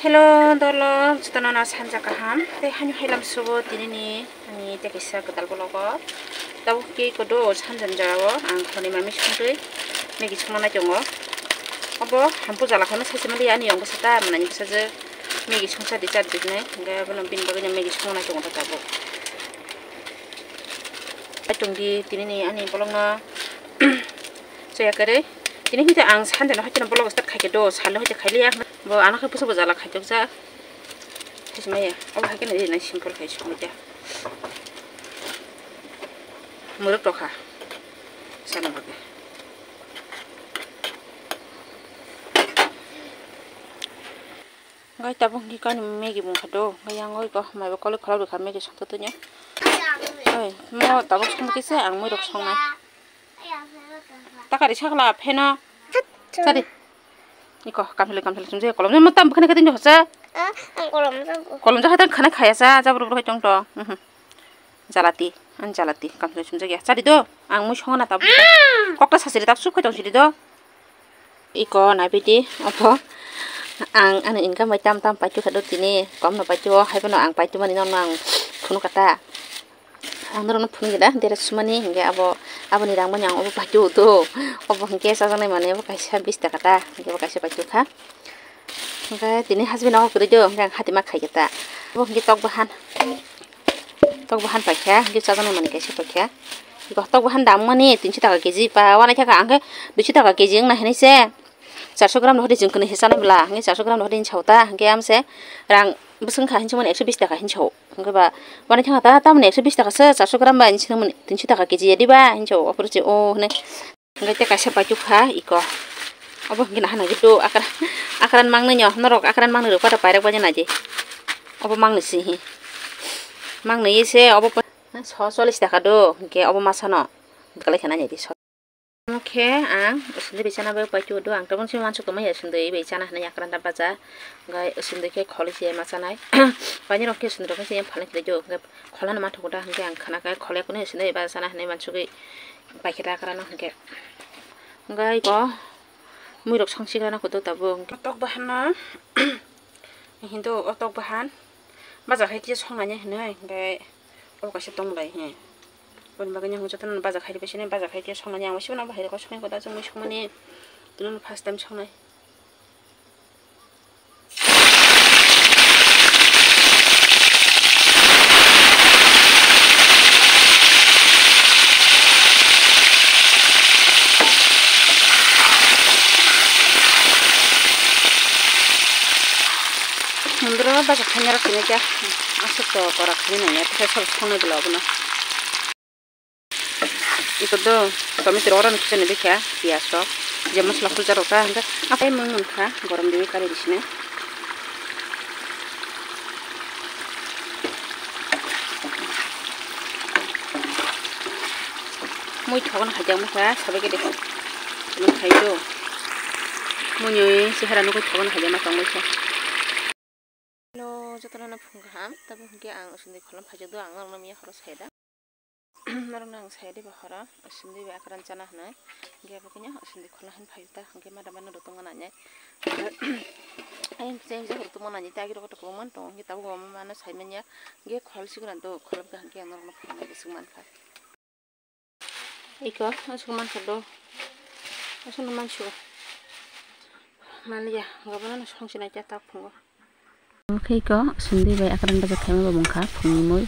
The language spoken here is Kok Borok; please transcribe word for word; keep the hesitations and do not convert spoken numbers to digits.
Hello, dolo, jotono no sanja kaham. Tei hani hailam subo tinini ani tei kaisa kwtal vlog o. Tabuk khe kodo sanja ni jora o ang khornwi mami songtwi Maggie songna nai tongo. Obo hampu jala khano saisa mali ani yong bwsa ta manani bwsajwk Maggie songsa di cha di hinwi. Hingke abono bini bagwi no Maggie songna nai tongo ta tabuk. Ai tongdi tinini ani vlog no. Chaya kare. Tini hwnkhe ang Sunday no hwnkhe vlog start khaikhe do, salo hwnkhe khailiya. Bo ano khe pusa bo jala khaijak jak. Thismaya. Obo hwnkhe nai simple khai songja. Muruk tokha. Sana bagwi. Gai tabuk hwnkhe kani Maggie mung kha do. Gai yang oi ko maibo kolok kholok rwkha Maggie songtwi twi. Oi, mo tabuk songtwi se ang mui rok songnai. Takari sakla pheno. Sadi. Iko kamsili kamsili sumse kolom jama tam bukhani kati hosa. Ah, ang kolom jago. Kolom jaga tan khana khaya sa jabru bru tong to. Mhm. Jalati, an jalati kamsili sumse ya. Sadi do, ang mui songna tabuk. Kokta sasiri tak suk khoi tong sidi do. Iko naibidi obo. Ang ani income bai tam tam paitu khado tini. Kom no paitu o hai bono ang paitu mani nono ang phunu kata. Ang norokno phunukgwi da, dera sumani, hingke abo, aboni rang mani ang obo paitio do. Obo hingke chajaknai manwi obo kaisa bish taka ta, hingke obo kaisa paitio kha. Hingke tini husband no kwrwi do, hingke ang hati ma khaikhe ta. Obo hingke tok bahan, tok bahan paikha, hingke chajaknai manwi kaisa paikha. Hingke tok bahan dam mani tinso taka keji pa, wanai thaka hingke duiso taka keji wngna hinui se. Charso gram no hodi jwng kwnwi se chanai bwla, hingke charso gram no hodi hinwi sao ta, hingke amse rang bwswng kha hinwi mani ekso bish taka hinwi sao. Hingke ba, wani thangkha ta, tamoni ekso bish taka se, charso gram ba, hinwi se mani tinso taka keji ya diba, hinwi sao, opor se, o, hwnwi. Hingke tei kaisa paithu kha, iko. Obo hingke naha nangkhe do, akra-, akran mangnwi no, norok akran mangnwi rw, pada pairak bai nai di. Obo mangnwi si hi. Mangnwi se, obo pa-, so, chollish taka do, hingke obo masa no. Bwkalai khe nai di, so. Omo khe ang usundui bai chana bai paitio do, ang tabuk se uansuk tongma ya usundui bai chana hinui yakranda baja, hingke usundui khe kholi se ma chanai. Paini rok khe usundui rok khe se phalnai khlai do, hingke kholano ma thukuda hingke ang khana khe kholi ya kunu usundui bai chana hinui uansugui paikhe da yakrano hingke. Hingke iko mui rok songsi grana kudo tabuk hingke tok bahano. Hindu o tok bahan baja khai tiya songnani hinui hingke obo kaisa tongmolai he. Boni bagwi ang jotono baja khai rw sini baja khai tiya songnani ang sibana bahai rok songwi koda chwngwi songmani tini first time songnai. Mundro baja khaina rok sini kya aswk to korak sini nangya tesa sab songnai bwla obono. Iko do tomato rok oro ni kisa ni bikha piyaj rok je masla kulcha rok ta hwnkhe apai mung mung kha gorom di kari di sini. Mui thogo no haijak masa sabai khe de. Mui khai do. Mui ni chehara nugui thogo no haijak ma tong mui khe. Hello, jotono no phung kaham. Tabuk hwnkhe ang usundui kholom phaijak do, ang norokno miya horo sai da. Norokno ang sai de ba horo usundui bai akran chana hinui. Hwnkhe abo khe usundui kholom hin phai ta. Hwnkhe ma da mano rw tongma nai. Ayang kisa kisa rw tongma nai. Tei agirok kotor kwbangma tongo. Hwnkhe tabuk bo mano sai manya. Hwnkhe khol sikra do, kholom kha hwnkhe ang norokno phunuknai bwswk mankha. Iko, aswk mankha do. Aswkno mansugo. Manliya, gabana no songsinai khe tak phungo. Omo khe iko, sundui bai akran baja khaima bo mungkha, phungni mui.